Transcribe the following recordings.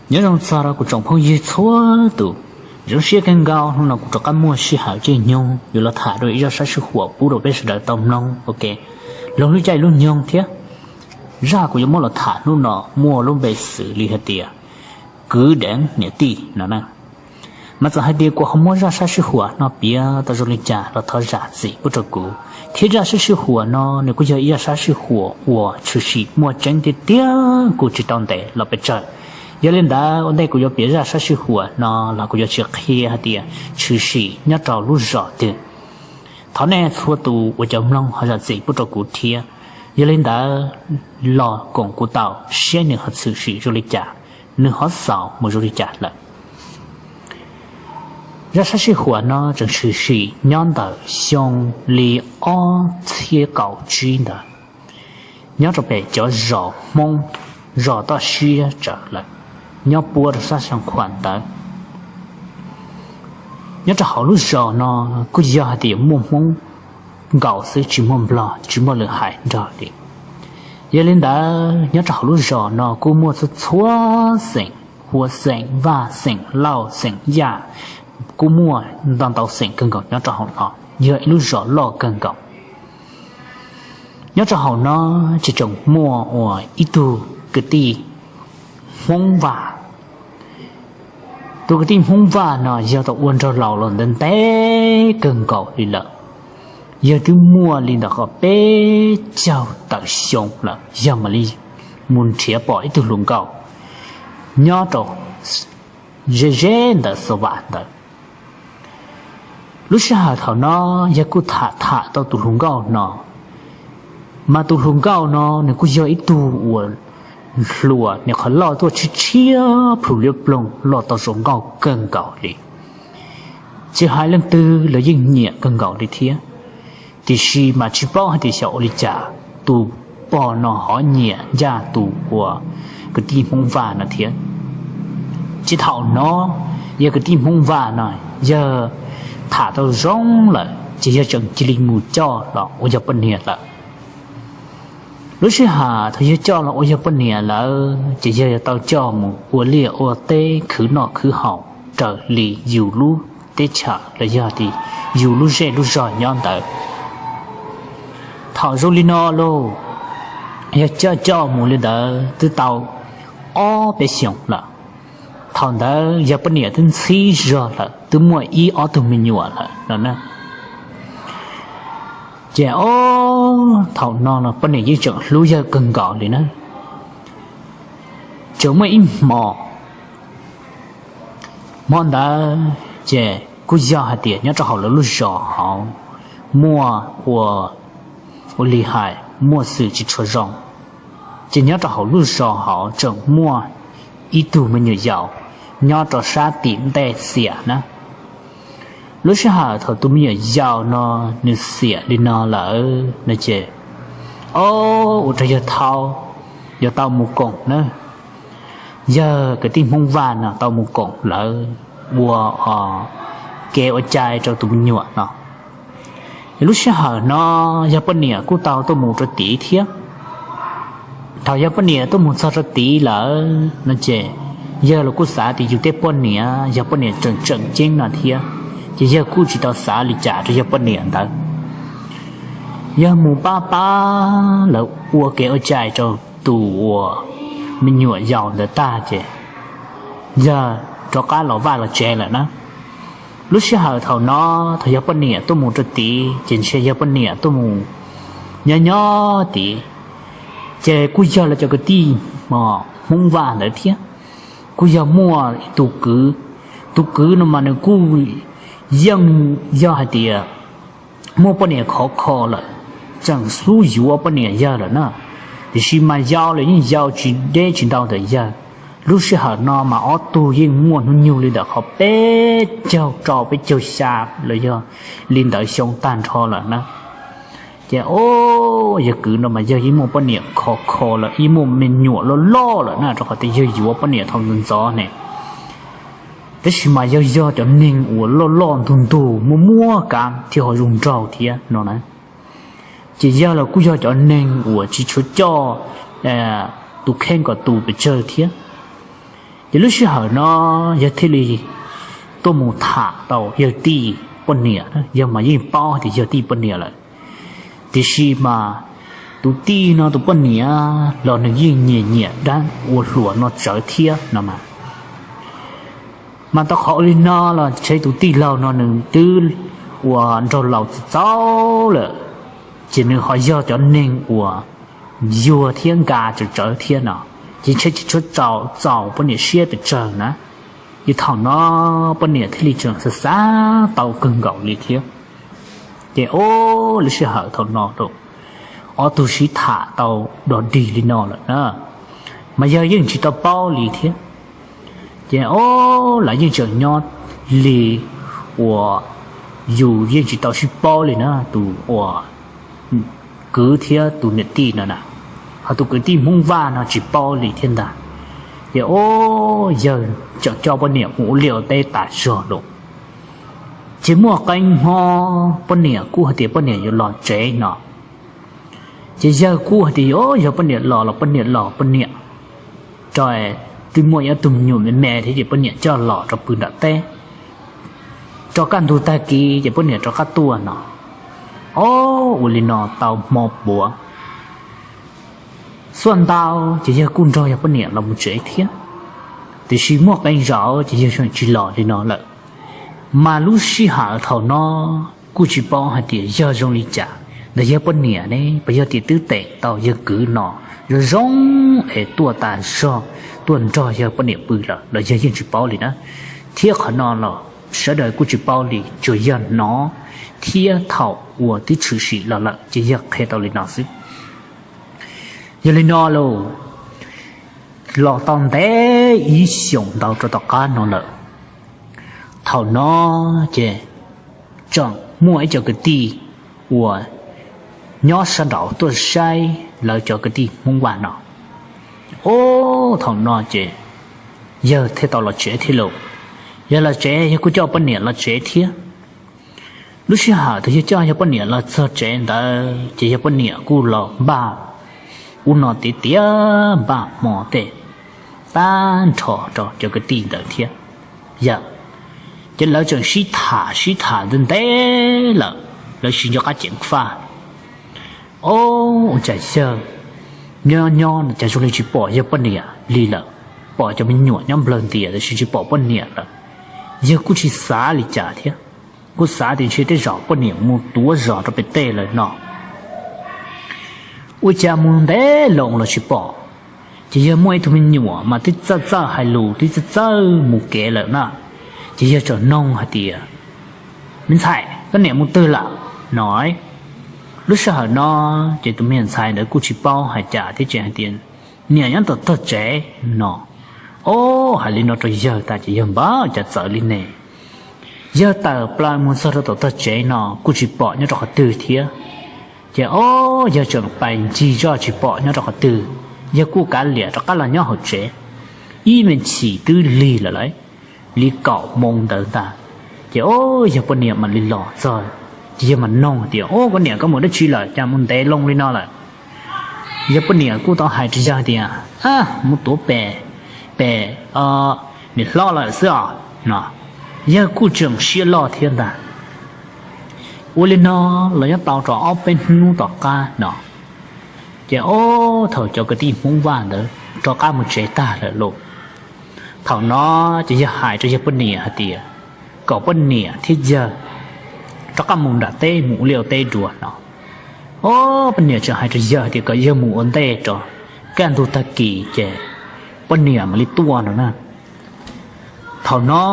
Nyob zoo txog rau kuv tsoom phooj ywg txhua tus, zoo siab kawg nkaus hnub no kuv rov qab muaj sij hawm caij nyoog yuav los tham dua ib zaj sab sij huam pub rau peb sawv daws tau mloog. Ok, laug lub caij lub nyoog thiab. Zaj kuv yuav muab los tham hnub no muaj lub npe xws li hais tias kwv deev niam tij no na. Mas txawm hais tias kuv ho muab zaj sab sij huam no piav tau zoo li cas los thov zam txim pub rau kuv, thiab zaj sab sij huam no nws kuj yog ib zaj sab sij huam uas tshwm sim muaj tseeb tiag tiag kuj tsis tau ntev los pes tsawg. Yog li ntawd ua ntej kuv yuav piav zaj sab sij huam no los kuv yuav tsis qhia hais tias tshwm sim nyob rau lub zos twg. Thov nej txhua tus uas cov mloog ho zam txim pub rau kuv thiab. Yog li ntawd los koom kuv tau saib nws ho tshwm sim zoo li cas, nws ho xaus mus zoo li cas lawm. Zaj sab sij huam no tseem tshwm sim nyob ntawm xyoo li ob txhiab kaum tsib ntawd, nyob rau pem cov zos Hmoob, zos toj siab tsawv lawm, nyob puab rau sab Xeev Khuam ntawd. Nyob rau hauv lub zos no kuj yog hais tias muaj Hmoob nkaus xwb, tsis muaj Nplog, tsis muaj lwm haiv nrog li. Yog li ntawd nyob rau hauv lub zos no kuj muaj txhua txhua xeem, Huas xeem, Vaj xeem, Lauj xeem, Yaj, kuj muaj ntau ntau xeem kawg nkaus nyob rau hauv no, yog ib lub zos loj kawg nkaus. Nyob rau hauv no ces tseem muaj uas ib tug kwv tij Hmoob Vaj. Tus kwv tij Hmoob Vaj no yog tau ua nraug laus los ntev ntev kawg nkaus li lawm, yog twb muaj li ntawm qhov peb caug tawm xyoo lawm, yog mam li mus nrhiav pom ib tug hluas nkauj nyob rau ze ze ntawm Xav Vam ntawd. Lub sij hawm thaum no yawg kuj tham tham tau tus hluas nkauj no, mas tus hluas nkauj no nws kuj yog ib tug uas hluas, nws qhov loj tuaj tshiab tshiab plhu liab ploog, loj tau zoo nkauj kawg nkaus li. Tsis hais leej twg los yeej nyiam kawg nkaus li thiab. Tiam sis mas tsis paub hais tias xyov ua li cas tus pog no ho nyiam ncaj tus uas kwv tij Hmoob Vaj no thiab. Ces thaum no yog kwv tij Hmoob Vaj no yawg tham tau zoo lawm ces yawg tseem cia li mus coj los ua yawg poj niam lawm. Lub sij hawm thaum yawg coj los ua yawg poj niam lawm ces yawg yuav tau coj mus ua liaj ua teb khwv noj khwv haus raws li yus lub teb chaws los yog tias yus lub zej lub zog nyob ntawd. Thaum zoo li no lauj, yawg coj coj mus li ntawd twb tau ob peb xyoos lawm. Thaum ntawd yawg poj niam twb ntxhib zog lawm, twb muaj ib ob tug me nyuam lawm no na. Ces ob thaum no los poj niam yeej tseem hlub yawg kawg nkaus li na. Tseem muaj ib hmo, hmo ntawd ces kuj yog hais tias nyob rau hauv lawv lub zos hauv muaj ua, ua li hais muaj xwm tsis tshua zoo, ces nyob rau hauv lub zos hauv tseem muaj ib tug me nyuam yaus nyob rau sab tim ntej xiam na. Lub sij hawm thaum tus me nyuam yaus no nws xiam li no lawm no ces, o, ua rau yawg thau, yawg tau mus koom na. Yawg kwv tij Hmoob Vaj no tau mus koom lawv ua kev ua cai rau tus me nyuam no. Lub sij hawm no yawg poj niam kuj tau tuaj mus rau tid thiab. Thaum yawg poj niam tuaj mus txog rau tid lawm no ces yawg los kuj xav tias yus tej poj niam yog poj niam tseem tseem ceeb no thiab, ces yawg kuj tsis tau xav li cas rau yawg poj niam ntawd. Yawg mus pab pab lawv ua kev ua cai rau tus uas me nyuam yaus ntawd tag ces yawg rov qab los vaj los tsev lawm na. Lub sij hawm thaum no, thaum yawg poj niam tuaj mus rau tid ces ntshe yawg poj niam tuaj mus nyob nyob tid, ces kuj yog lawv cov kwv tij Hmoob Vaj ntawd thiab. Kuj yog muaj tus kwv, tus kwv no mas nws kuj yeej yog hais tias muaj poj niam khov kho lawm, tseem xub yuav poj niam yawg lawm na. Tiam sis mas yau los yeej yau tsis deb tsis ntau ntawm yawg. Lub sij hawm no mas ob tug yeej muaj hnub nyoog li ntawm qhov peb caug rau peb caug xya los yog li ntawd xyoo tag nrho lawm na. Ces o, yawg kwv no mas yawg yeej muaj poj niam khov kho lawm, yeej muaj me nyuam loj loj lawm na, rau qhov tias yawg yuav poj niam thaum ntxov ntxov ne. Tab sis mas yawg yog cov neeg uas loj loj ntug ntug muaj muaj kav thiab ho zoo nraug thiab no na. Ces yawg los kuj yog cov neeg uas tsis tshua coj tus kheej kom tus pes tsawg thiab. Ces lub sij hawm no yawg thiaj li tuaj mus tham tau yawg tij poj niam, yawg mas yeej paub tias yawg tij poj niam lawm. Tiam sis mas tus tij no tus poj niam los nws yeej nyiam nyiam dab ua hluas no tsawv thiab no mas. Mas tau qhov ua li no los ntshe tus tij laug no nws twb ua nraug laus txaus txaus lawm, ces nws ho yog cov neeg uas yuag thiab nka tsawv tsawv thiab no, ces ntshe tsis tshua txaus poj niam siab pes tsawg na. Ces thaum no poj niam thiaj li tseem xav xav tau kawg nkaus li thiab. Ces o, lub sij hawm thaum no ob tug sib tham tau dog dig li no lawm na, mas yawg yeej tsis tau paub li thiab. Ces o, lawv yeej tseem nyob li uas yus yeej tsis tau sib paub li na, tus uas kwv thiab tus niam tij no na, ho tus kwv tij Hmoob Vaj no tsis paub li thiab ntag. Ces o, yawg tseem coj poj niam mus ua liaj ua teb tas zog lawm. Ces muaj qee hmo poj niam kuj hais tias poj niam yuav los tsev no, ces yawg kuj hais tias o, yog poj niam los los poj niam los poj niam rau, twb muaj ib tug me nyuam me me thiab ces poj niam coj los rau pw nram teb, rau kaj ntug tag kis ces poj niam rov qab tuaj no. O, ua li no tau hmo puav xuaj ntau, ces yawg kuj nrog yawg poj niam los mus tsev thiab. Tiam sis muaj qee zaum ces yawg tseem tsis los li no lawm. Mas lub sij hawm thaum no kuj tsis paub hais tias yog zoo li cas ntawm yawg poj niam ne, puas yog tias twb tem tau yawg kwv no zoo zoo es tuaj tas zog, tuaj nrog yawg poj niam pw lawm los yawg yeej tsis paub li na. Thiab qhov no los sawv daws kuj tsis paub li, tsuas yog hnov thiab thaum uas twb tshwm sim los lawm ces yawg qhia tau li no xwb. Yog li no los, los tau ntev ib xyoos ntau rau tom qab no lawm, thaum no ces tseem muaj ib co kwv tij uas nyob sab nraud tuaj saib lawv cov kwv tij Hmoob Vaj no. O, thaum no ces yawg thiaj tau los tsev thiab lauj. Yawg los tsev yawg kuj coj poj niam los tsev thiab. Lub sij hawm thaum yawg coj yawg poj niam los txog tsev ntawd ces yawg poj niam kuj los npaj ub no tiav tiav npaj hmo tej tag nrho rau cov kwv tij ntawd thiab. Yog ces lawv tseem sib tham sib tham ntev ntev lawm, lawv tsis nco qab ceev faj. O, ua cas yawg nyob nyob no cas zoo li tsis pom yawg poj niam li lawm, pom cov me nyuam nyob nplawg ntias tiam sis tsis pom poj niam lawm. Yawg kuj tsis xav li cas thiab, kuj xav tias ntshe tej zaum poj niam mus tuav zog rau pem tej lawm no. Ua cas mus ntev loo los tsis pom, ces yawg muaj ib tug me nyuam mas twb txawj txawj hais lus twb txawj txawj mus kev lawm na. Ces yawg tseem noog hais tias, me ntxhais, koj niam mus twg lawm no? Lub sij hawm no ces tus me nyuam ntxhais ntawd kuj tsis paub hais cas thiab ces hais tias, niam nyob tom tog tsev no. O, hais li no rau yawg tas ces yawg npaj cas txawv li ne. Yawg tawm plaws mus txog rau tom tog tsev no kuj tsis pom nyob rau qhov twg thiab. Ces o, yawg tseem pais ncig zoj tsis pom nyob rau qhov twg, yawg kuj kav liam rov qab los nyob hauv tsev. Ib me chim twb lig lawm lauj, li kaum moo ntawd ntag. Ces o, yawg poj niam mam li los txog, ces yawg mam noog tias, o, koj niam, koj mus dab tsi lawm cas mus ntev loo li no lawm? Yawg poj niam kuj tau hais rau yawg tias, mus tuav pem, pem niam hlob lawm xwb os no. Yawg kuj tseem siab loj thiab ntag. Ua li no los nyob tau rau ob peb hnub tom qab no, ces o, thaum cov kwv tij Hmoob Vaj ntawd rov qab mus tsev tag lawm lauj, thaum no ces yawg hais rau yawg poj niam hais tias kom poj niam thiab yawg rov qab mus nram teb mus ua liaj ua teb dua no. O, poj niam tseem hais rau yawg tias kom yawg mus ua ntej rau, kaj ntug tag kis ces poj niam mam li tuaj no na. Thaum no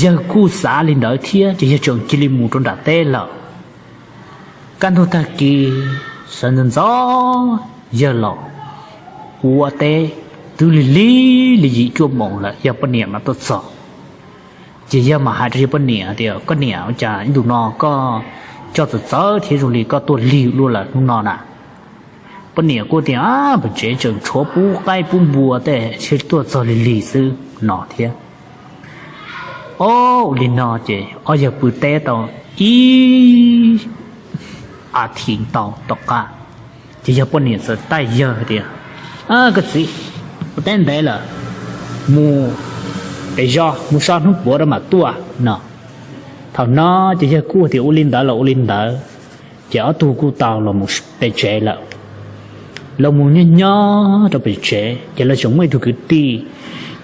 yawg kuj xav li ntawd thiab ces yawg tseem cia li mus rau nram teb lawm. Kaj ntug tag kis sawv ntxov ntxov yawg los ua teb, twb lig lig li yim cuaj moos lawm yawg poj niam mam tuaj txog. Ces yawg mam hais rau yawg poj niam tias, koj niam, ua cas ib ntus no koj coj txawv txawv thiab zoo li koj tuaj lig luaj lawm hnub no na? Poj niam kuj tias, pem tsev tseem tshuav pub qaib pub npua tej, tuaj txog lig lig xwb no thiab. O, ua li no ces ob yawg pw teb tau ib as thiv ntau tom qab, ces yawg poj niam txawm taij yawg tias, koj txiv, ua teb ntev lawm, mus pem zos mus so hnub puav rau mam tuaj no. Thaum no ces yawg kuj tias ua li ntawd los ua li ntawd, ces ob tug kuj tau los mus pem tsev lawm. Los mus nyob nyob rau pem tsev ces lawv tseem muaj ib tug kwv tij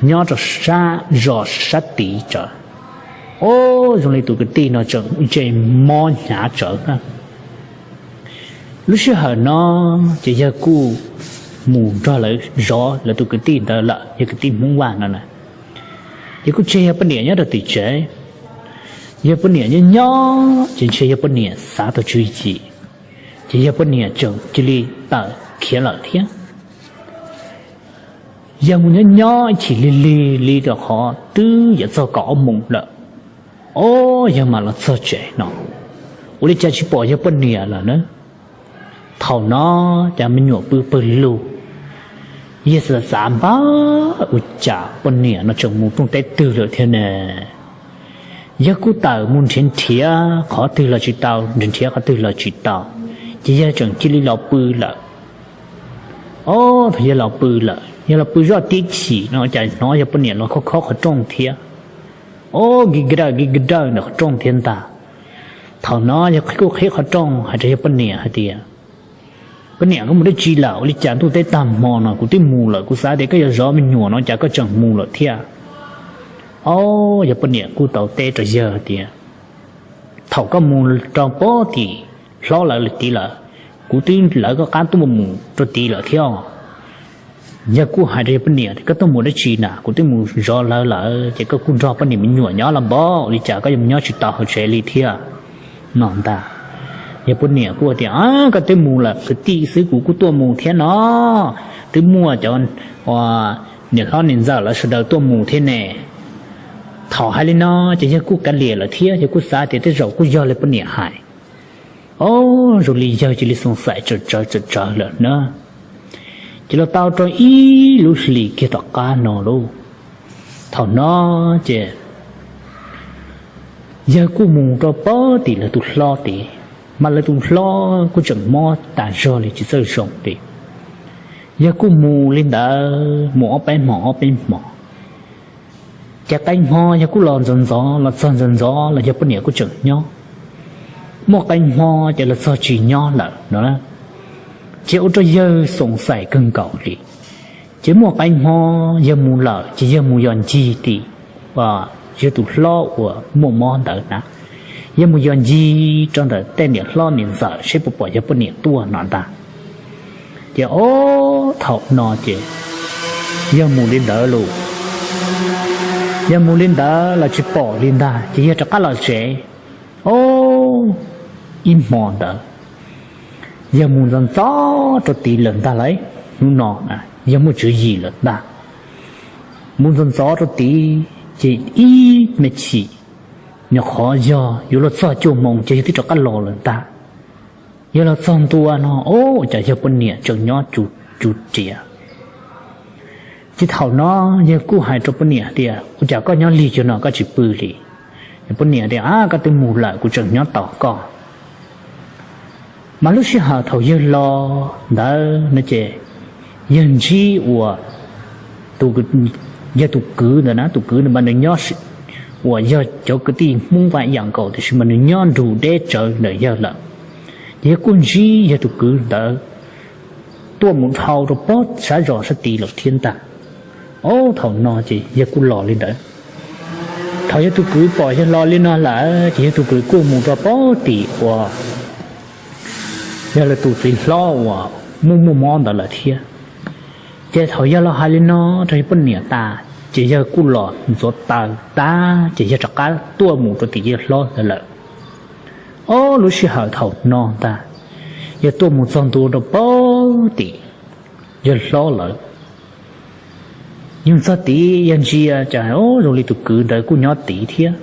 nyob rau sab zos sab tid tsawv. Ob, zoo li tus kwv tij no tseem tseem mob hnyav tsawv na. Lub sij hawm no ces yawg kuj mus nrog lawv zov lawv tus kwv tij ntawd lawm, yawg kwv tij Hmoob Vaj no na. Ces kuj tseg yawg poj niam nyob rau tim tsev. Yawg poj niam nyob nyob ces ntshe yawg poj niam xav tau tswv yim, ces yawg poj niam tseem cia li tawm khiav lawm thiab. Yawg mus nyob nyob ib chim lig lig li rau qhov twb yuav txog kaum ob moos lawm, ob, yawg mam los txog tsev no. Ua li cas tsis pom yawg poj niam lawm na. Thaum no cas me nyuam pw pawg lug, yawg xav xav npab ua cas poj niam no tseem mus rooj teb twg lawm thiab ne. Yawg kuj tawm mus nrhiav nrhiav qhov twg los tsis tau, nrhiav nrhiav qhov twg los tsis tau, ces yawg tseem cia li los pw lawm. Ob, thaum yawg los pw lawm, yawg los pw zoj tib chim no cas hnov yawg poj niam los khob khob qhov rooj thiab. Ob, kig kig dawj kig kig dawj ntawm qhov rooj thiab ntag. Thaum no yawg kuj qhib qhov rooj hais rau yawg poj niam hais tias, Poj niam, koj mus dab tsi lawm? Ua li cas ntuj teb tag hmo no kuv twb mus lawm, kuv xav tias koj yuav zov me nyuam no cas koj tseem mus lawm thiab? Ob, yawg poj niam kuj tau teb rau yawg tias, Thaum koj mus rau pob tim hlob lawv tid lawm, kuv twb lawv koj qab tuaj mus rau tid lawm thiab. Yawg kuj hais rau yawg poj niam tias, Koj tuaj mus dab tsi na? Kuv twb mus zov lawv lawm ces koj kuj nrog poj niam me nyuam nyob los npab, ua li cas koj yuav mus nyob tsis tau hauv tsev li thiab? No ntag. Yawg poj niam kuj tias, Koj twb mus lawm, kwv tij xwb kuv kuj tuaj mus thiab no. Twb muaj cov niam hlob niam ntxawm lawv sawv daws tuaj mus thiab ne. Thaum hais li no ces yawg kuj kav liam lawm thiab, yawg kuj xav tias tej zaum kuj yog li poj niam hais. Ob, zoo li yawg cia li xoo xais tsawv tsawv tsawv tsawv lawm na. Ces los tau rau ib lub hlis kiag tom qab no lauj, thaum no ces yawg kuj mus rau pob tim lawv tus hlob tid, mas lawv tus hlob kuj tseem mob tas zog li tsis txawj zoo li. Yawg kuj mus li ntawd mus ob peb hmos ob peb hmos, ces qee hmo yawg kuj los ntxov ntxov, los txog ntxov ntxov los yawg poj niam kuj tseem nyob. Muaj qee hmo ces los txog tsis nyob lawm no, ces ua rau yawg xoo xais kawg nkaus li. Ces muaj qee hmo yawg mus lawm ces yawg mus yos ncig tim yawg tus hlob uas muaj mob ntawd na, yawg mus yos ncig rau ntawm tej niam hlob niam ntxawm seb puas pom yawg poj niam tuaj no ntag. Ces ob, thaum no ces yawg mus li ntawd lauj, yawg mus li ntawd los tsis pom li ntag ces yawg rov qab los tsev. Ob, ib hmo ntawd yawg mus ntxov ntxov rau tid lawm ntag lauj, hnub no yawg muaj tswv yim lawm ntag. Mus ntxov ntxov rau tid ces ib me chim, nyuam qhuav yog yuav luag txog cuaj moos ces yawg twb rov qab los lawm ntag. Yawg los txog ntua no, ua cas yawg poj niam tseem nyob cuv riam. Ces thaum no yawg kuj hais rau poj niam tias, Ua cas koj nyob lig cuag no koj tsis pw li? Poj niam tias, Ab, koj twb mus lawm kuv tseem nyob tos koj. Mas lub sij hawm thaum yawg los ntawd no ces yawg ntsib uas yawg tus kwv ntawd na, tus kwv ntawd mas nws nyob, uas yog cov kwv tij Hmoob Vaj ib yam nkaus tiam sis mas nws nyob nrug deb tsawv ntawm yawg lawm. Ces yawg kuj ntsib yawg tus kwv ntawd tuaj mus dhau rau pob sab zos sab tid lawm thiab ntag. Ob, thaum no ces yawg kuj los li ntawd. Thaum yawg tus kwv pom yawg los li no lawm ces yawg tus kwv kuj mus rau pob tim uas yog lawv tus txiv hlob uas muaj muaj mob ntawd lawm thiab. Ces thaum yawg los hais li no rau yawg poj niam tas ces yawg kuj los ntxuav taws tag ces yawg rov qab tuaj mus rau tim yawg hlob ntawd lawm. Ob, lub sij hawm thaum no ntag, yawg tuaj mus txog ntua rau pob tim yawg hlob lawm. Yawg txog tid yawg ntsia cas ob, zoo li tus kwv ntawd kuj nyob tid thiab.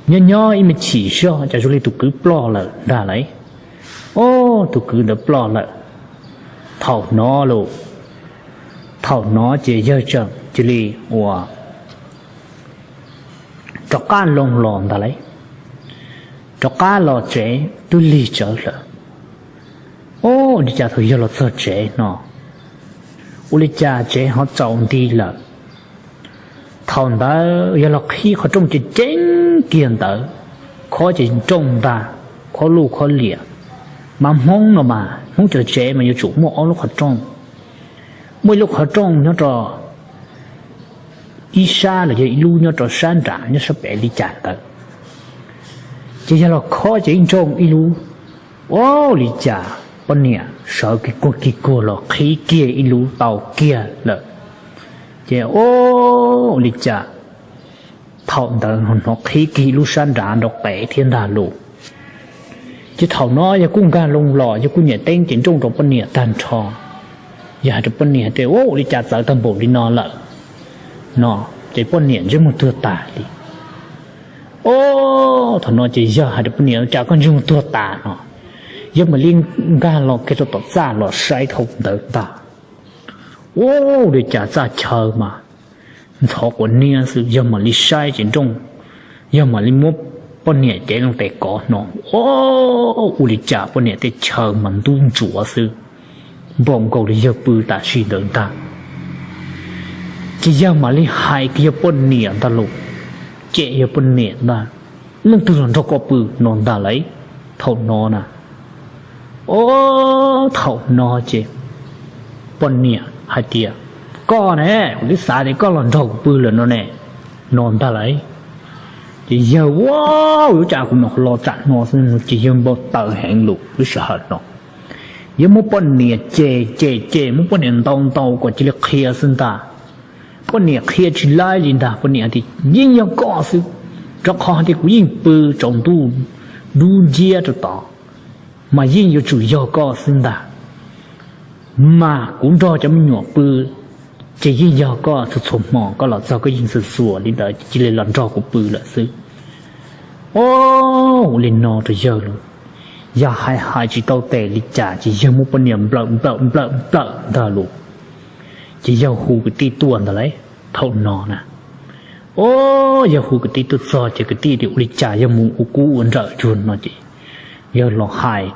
Nyob nyob ib me chim zog cas zoo li tus kwv ploj lawm ntag lauj. Ob, tus kwv ntawd ploj lawm. Thaum no lauj, thaum no ces yawg tseem cia li uas rov qab loo los ntag lauj. Rov qab los tsev twb lig tsawv lawm. Ob, ua li cas thaum yawg los txog tsev no, ua li cas tsev ho tsaus nti lawm. Thaum ntawd yawg los qhib qhov rooj ces ceeb kiag ntawd, khob ces nrooj ntag, khob luj khob liam. Mas Hmoob no mas Hmoob cov tsev mas yuav tsum muaj ob lub qhov rooj, muaj ib lub qhov rooj nyob rau ib sab los yog ib lub nyob rau sab nram nyob sab pem li cas ntawd. Ces yawg los khob ces ib nrooj ib lub, ua li cas poj niam sawv kig kuag kig kuag los qhib kiag ib lub tau kiag lawm. Ces ua li cas thaum ntawd hnov qhib kiag ib lub sab nrad nrov qev thiab ntag lauj. Ces thaum no yawg kuj nkag loo los yawg kuj nyem teeb ces nrooj rau poj niam tag nrho. Yawg hais rau poj niam tias, Ua li cas txawv tag npaum li no lawm? No ces poj niam ntsej muag tuag tas li. Ua thaum no ces yawg hais rau poj niam, Cas koj ntsej muag tuag tas no? Yawg mam li nkag los kiag rau tom txaj los saib thaum ntawd ntag. Ua li cas txaj chaw mas ntxhov quav niab xwb, yawg mam li saib ces nrooj, yawg mam li muab poj niam cev loo tes kov no, ua li cas poj niam tej chaw mas ntub ntsuav xwb, npaum nkaus li yawg pw tam sim ntawd ntag. Ces yawg mam li hais kiag yawg poj niam ntag lauj, cem yawg poj niam ntag, Leej twg los nrog koj pw? No ntag lauj. Thaum no na, ua thaum no ces poj niam hais tias, Koj ne, kuv twb xav tias koj los nrog kuv pw lawm no ne, no ntag lauj. Ces yawg ua, Ua cas kuv hnov los tsam no xwb no ces yawg npau taws heev lawm lub sij hawm no. Yawg muab poj niam cem cem cem, muab poj niam ntaus ntaus kom cia li qhia xwb ntag. Poj niam qhia tsis laib li ntag, poj niam tias, Yeej yog koj xwb, rau qhov hais tias kuv yeej pw tsaus ntuj dub nciab rau tod, mas yeej yuav tsum yog koj xwb ntag. Mas kuv nrog cov me nyuam pw, ces yeej yog koj txhua txhua hmo, koj los txog koj yeej xuas xuas li ntawd cia li los nrog kuv pw lawm xwb. Ua li no rau yawg lauj. Yawg hais hais tsis tau tes li cas ces yawg muab poj niam nplawm nplawm nplawm nplawm ntag lauj. Ces yawg hu kwv tij tuaj ntag lauj. Thaum no na, ua yawg hu kwv tij tuaj txog ces kwv tij tias, Ua li cas yawg mus ua kub ua nrawm cuag no? Ces yawg los hais,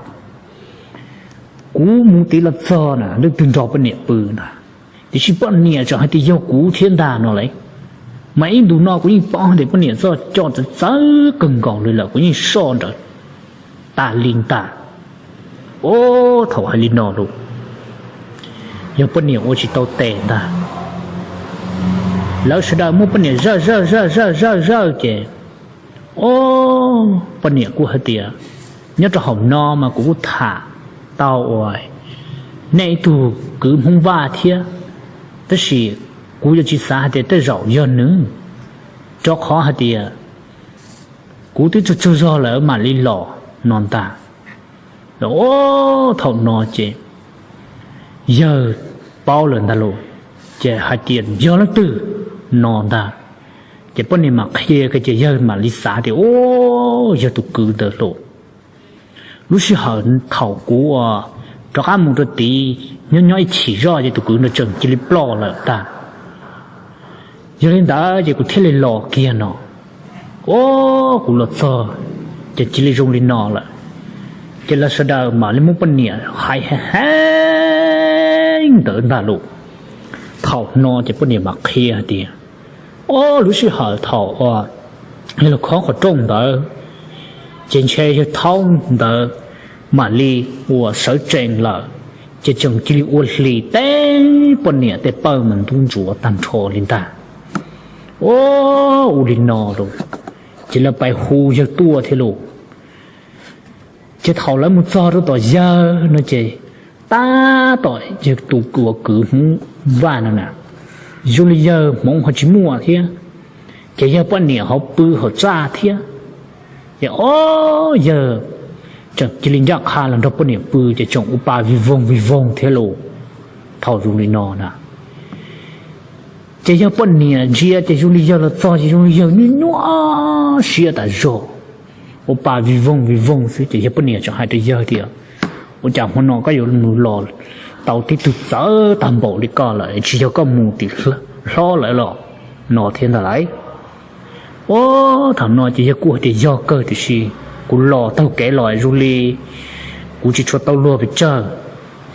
Kuv mus tid los txog na, leej twg nrog poj niam pw na? Tiam sis poj niam tseem hais tias yog kuv thiab ntag no lauj. Mas ib ntus no kuv yeej paub hais tias poj niam txoj coj txawv txawv kawg nkaus li lawm, kuv yeej soj nrawm tas li ntag. Ua thaum hais li no lauj, yog poj niam ua tsis tau tes ntag, lawv sawv daws muab poj niam zawj zawj zawj zawj zawj zawj ces, ua poj niam kuj hais tias, Nyob rau hauv no mas kuv kuj tham tau uas nej ib tug kwv Hmoob Vaj thiab, tab sis kuv yuav tsis xav hais tias tej zaum yog nws, rau qhov hais tias kuv twb tsaug tsaug zog lawm mam li los, no ntag. Ua thaum no ces yawg paub lawm ntag lauj, ces hais tias, Yog leej twg? No ntag. Ces poj niam mam qhia kiag ces yawg mam li xav tias, Ua, yog tus kwv ntawd lauj. Lub sij hawm thaum kuv rov qab mus rau tid nyob nyob ib chim zoj ces tus kwv ntawd tseem cia li ploj lawm ntag. Yog li ntawd ces kuv thiaj li los kiag no. Ua, kuv los txog ces cia li zoo li no lawm. Ces lawv sawv daws mam li muab poj niam hais heev ntawd ntag lauj. Thaum no ces poj niam mam qhia hais tias, Ua, lub sij hawm thaum uas yawg los khob qhov rooj ntawd, ces ntshe yawg thaub ntawd mam li uas sawv tsees lawm, ces tseem cia li ua hlis teb poj niam tej pawg mas ntub ntsuav tag nrho li ntag. Ua, ua li no lauj, ces lawv pais hu yawg tuaj thiab lauj. Ces thaum lawv mus txog rau tom yawg no ces tab tom yawg tus uas kwv Hmoob Vaj no na, zoo li yawg hmoov ho tsis muaj thiab, ces yawg poj niam ho pw hauv txaj thiab. Ces o, yawg tseem cia li ncaj qha los nrog poj niam pw ces tseem ua pa vij voog vij voog thiab lauj. Thaum zoo li no na, ces yawg poj niam ntsia ces zoo li yawg los txog ces zoo li yawg nyuaj nyuaj siab tas zog, ua pa vij voog vij voog xwb. Ces yawg poj niam tseem hais rau yawg tias, Ua cas hmo no koj yuav mus los tau tib tug txawv tag npaum li koj lawm, tsis yog koj mus tim hlob lawm los? No thiab ntag lauj. O, thaum no ces yawg kuj hais tias, Yog kawg, tiam sis kuv los taug kev los zoo li kuv tsis tshua tau luag pes tsawg,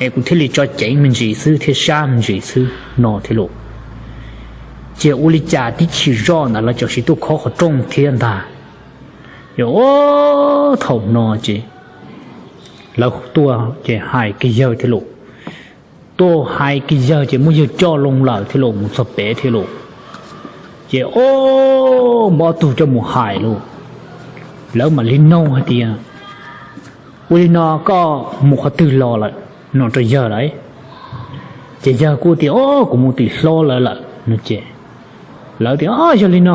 es kuv thiaj li tso ceev me ntsis xwb thiab sab me ntsis xwb, no thiab lauj. Ces ua li cas tib chim zoj ntawd lawv txawm sim tuaj khob qhov rooj thiab ntag. Ces ob thaum no ces lawv tuaj ces hais kiag yawg thiab lauj. Tuaj hais kiag yawg ces muab yawg coj loo lawm thiab lauj, mus txog pem thiab lauj. Ces ob, muab ob tug coj mus hais lauj. Lawv mam li noog hais tias, ua li no koj mus qhov twg los lawm no rau yawg lawm? Ces yawg kuj tias, o, kuv mus tim hlob lawv lawm no ces lawv tias, o, yog li no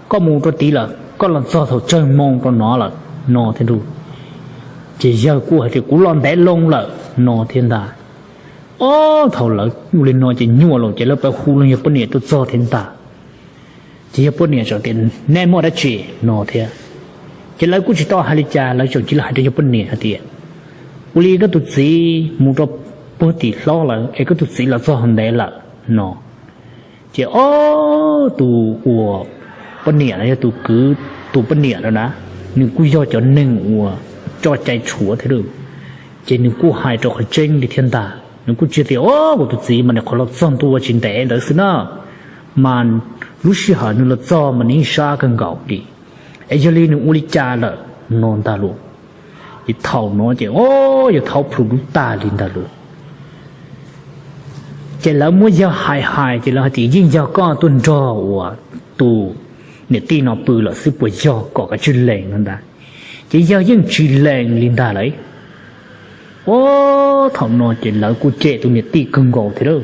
koj mus rau tid lawm, koj los txog thaum tsawg moo rau no lawm no thiab lauj. Ces yawg kuj hais tias kuv los ntev loo lawm no thiab ntag. Ob thaum lawv ua li no ces nyuaj lawm ces lawv pab hu los yawg poj niam tuaj txog thiab ntag. Ces yawg poj niam txawm tias, nej muaj dab tsi no thiab? Ces lawv kuj tsis tau hais li cas, lawv tseem cia li hais rau yawg poj niam hais tias, ua li koj tus txiv mus rau puag tim hlob lawm es koj tus txiv los txog ntev lawm no. Ces ob tus uas poj niam los yog tus kwv, tus poj niam no na, nws kuj yog cov neeg uas coj cai tshuav thiab lauj. Ces nws kuj hais rau qhov tseeb li thiab ntag, nws kuj tsis tias, o, kuv tus txiv mas nws qhov los txog ntua tsis ntev ntawd xwb na, mas lub sij hawm nws los txog mas nws yeej sab kawg nkaus li, es yog li nws ua li cas lawm no ntag lauj. Ces thaum no ces o, yawg thaub plhu dub tag li ntag lauj. Ces lawv muab yawg hais hais ces lawv hais tias yeej yog koj tuaj nrog uas tus niam tij no pw lawm xwb puas yog kom koj tsis lees no ntag. Ces yawg yeej tsis lees li ntag lauj. O, thaum no ces lawv kuj cem tus niam tij kawg nkaus thiab lauj.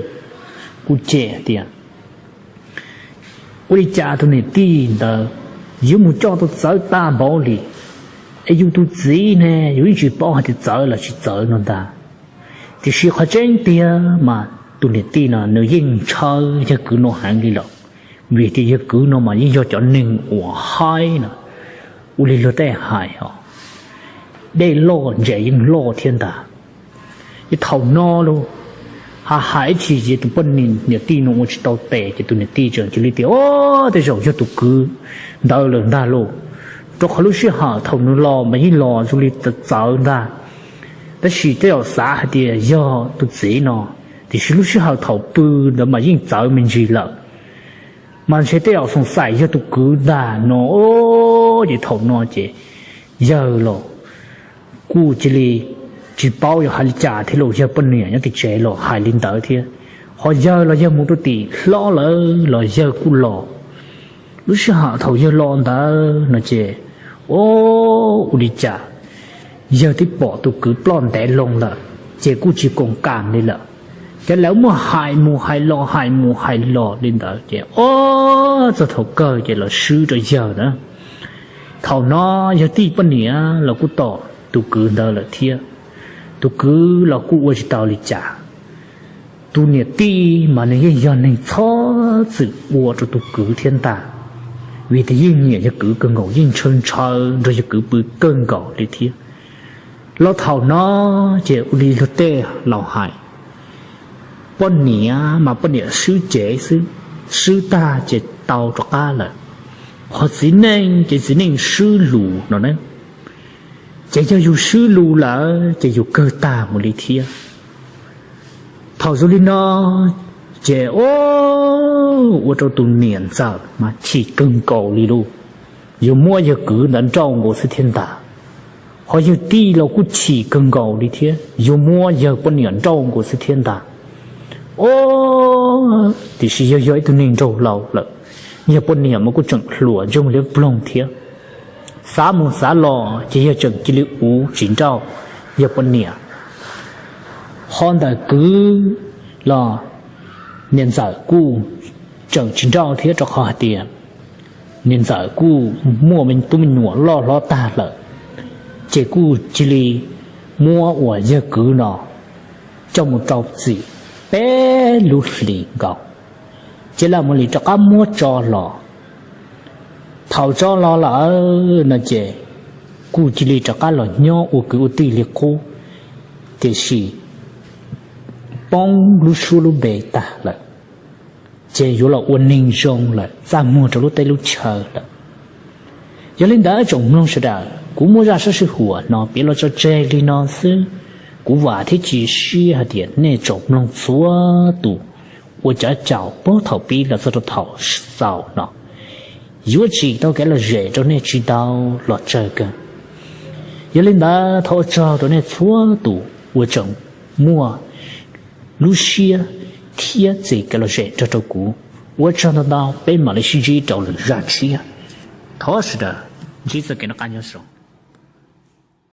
Kuj cem hais tias, ua li cas tus niam tij ntawd yuav mus coj tau txawv tag npaum li, es yus tus txiv ne yus yeej tsis paub hais tias txawv los tsis txawv no ntag. Tiam sis qhov tseeb tiag mas tus niam tij no nws yeej ntshaw yawg kwv no heev li lawm, vim tias yawg kwv no mas yeej yog cov neeg uas haib no, ua li luag tej hais os, dej loj ntses yeej loj thiab ntag. Ces thaum no lauj, ha hais ib chim ces tus poj niam tij no ua tsis tau tes ces tus niam tij tseem cia li tias, o, tej zaum yog tus kwv ntawd lawm ntag lauj, rau qhov lub sij hawm thaum nws los mas yeej los zoo li txawv txawv ntag. Tab sis tej zaum xav hais tias yog tus txiv no, tiam sis lub sij hawm thaum pw ntawd mas yeej txawv me ntsis lawm. Mas ntshe tej zaum xoom xaim yog tus kwv ntag no. Ces thaum no ces yawg los kuj cia li tsis paub yuav hais li cas thiab los yawg poj niam nyob tim tsev los hais li ntawd thiab. Ho yawg los yawg mus rau tim hlob lawv los yawg kuj los. Lub sij hawm thaum yawg los ntawd no ces, o, ua li cas yawg twb pom tus kwv ploj ntev loo lawm, ces kuj tsis koom kam li lawm. Ces lawv muaj hais mus hais los hais mus hais los li ntawd ces, o, txog thaum kawg ces los swb rau yawg na. Thaum no yawg tij poj niam los kuj tom tus kwv ntawd lawm thiab. Tus kwv los kuj ua tsis tau li cas. Tus niam tij mas nws yeej yog neeg txhob txwm ua rau tus kwv thiab ntag, vim tias yeej nyiam yawg kwv kawg nkaus, yeej ntshaw ntshaw nrog yawg kwv pw kawg nkaus li thiab. Los thaum no ces ua li luag tej laus hais, poj niam mas poj niam swb cev xwb, swb tag ces tau rov qab lawm. Qhov txiv neej ces txiv neej swb lus no na, ces yog yus swb lus lawm ces yus kawg tag mus li thiab. Thaum zoo li no ces, o, ua rau tus niam ntxawm mas chim kawg nkaus li lauj. Yuav muab yawg kwv ntawd nrauj nkaus xwb thiab ntag. Ho yawg tij los kuj chim kawg nkaus li thiab, yuav muab yawg poj niam nrauj nkaus xwb thiab ntag. O, tiam sis yawg yog ib tug neeg nraug laus lawm, yawg poj niam mas kuj tseem hluas ntsuj liab ploog thiab. Xav mus xav los ces yawg tseem cia li uv tsis nrauj yawg poj niam. Ho ntawm kwv los niam ntxawm kuj tseem tsis nrauj thiab, rau qhov hais tias niam ntxawm kuj muaj tub me nyuam loj hlob tag lawm, ces kuj cia li muab uas yawg kwv no coj mus rau txim peb lub hlis nkaus, ces lawv mam li rov qab muab tso los. Thaum tso los lawm no ces kuj cia li rov qab los nyob ua kwv ua tij li qub, tiam sis poob lub suab lub npe tag lawm, ces yuav los ua neeg zoo lawm, txaj muag rau lub teb lub chaw lawm. Yog li ntawd tsoom mloog sawv daws, kuv muaj zaj sab sij huam no piav los tso tseg li no xwb. Kuv vam thiab cia siab hais tias nej tsoom mloog txhua tus ua cov caum puag thaum pib los txog rau thaum xaus no, yuav tsim tau kev lom zem rau nej tsis tau los tsawg kawg. Yog li ntawd thov ua tsaug rau nej txhua tus uas tseem muaj lub siab thiab txi kev lom zem nrog rau kuv. Ua tsaug ntau ntau, peb mam li sib ntsib rau lwm zaj tshiab. Thov sawv daws ntsib txoj kev noj qab nyob zoo.